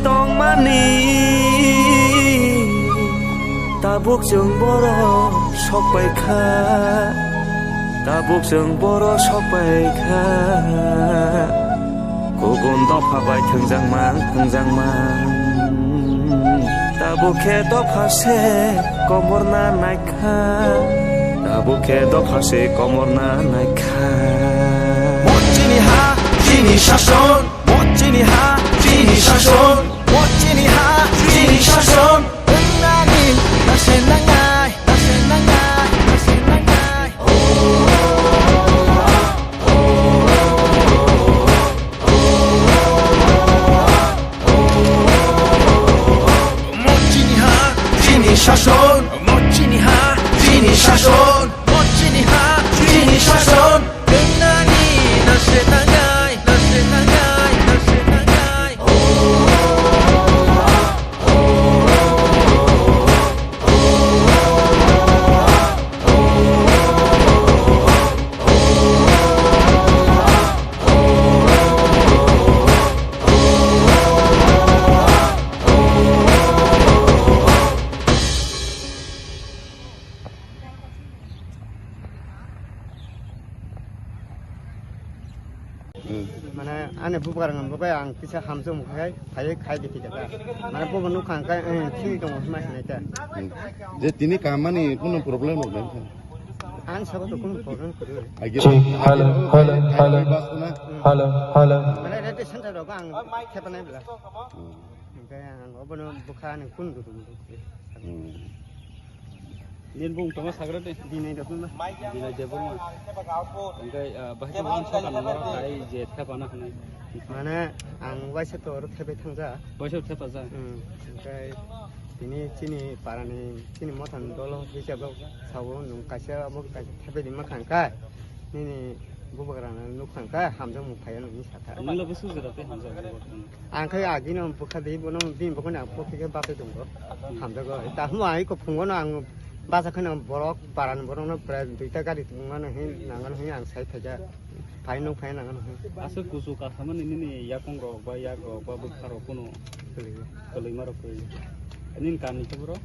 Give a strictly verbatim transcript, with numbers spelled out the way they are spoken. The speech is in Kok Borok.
Tongmani tabuk chwng borok sokpai kha, tabuk chwng borok sokpai kha. Kubun dopha bai thwngjakmang, thwngjakmang. Tabuk khe dopha se komorna naikha, tabuk khe dopha se komorna naikha. Chini ha, chini shason. Chini ha, chini shason. Chini ha, chini shason. Nani, nase nangai, nase nangai, nase nangai. Chini ha, chini shason. Chini ha, chini shason. Chini ha, chini shason. Nani, nase nangai, nase nangai, nase nangai. Mane ani bubagrang bo bai ang kisa hamjak mokhe khai khai de khe jaka. Mane bo nukha ang kai, eh, thwi tongo hwnma hinai ta. Hmm. Je tini kamani kuno problem rok nai kha. Ang sabo to kuno problem kwrwi. Agi Hello, hello, hello. Bas na. Hello, hello. Mane radio center rok ang thepa nai bla. Hmm. Hingke ang obono bwkha ani kun gutung gutung khe. Hmm. Nini bung tongma sagra de. Dinai Debbarma. Dinai Debbarma. Hingke, ah, bahai khe bung sokan mo hai je thepana hwnwi. Mane ang waisa to oro thepai thangjak. Waisa thepa ja. Hmm. Hingke tini chini parani chini mothani dolo hisabe sao nwng kaisa abo kaisa thepai di ma khangkha. Nini bubagrano nukha hwnkhe hamjakmung phaiya nini sakha. Nwngla bwswk jora tei hamjak bubagrano? Ang khe agino bwkha di bono bini bwkhani ang pokhe khe bachai tongo. Hamjago. Tamo ang iko phungono ang bacha kheno borok parani borokno prai duita gari tongmani hin nangani hin ang sai phaikha. Phai nuk phai nangani hin. Aswk kuchuk kasamani nini yakung rok ba yak rok ba bwkha rok kuno kwlwima rok kwrwi. Nini kami khe boro?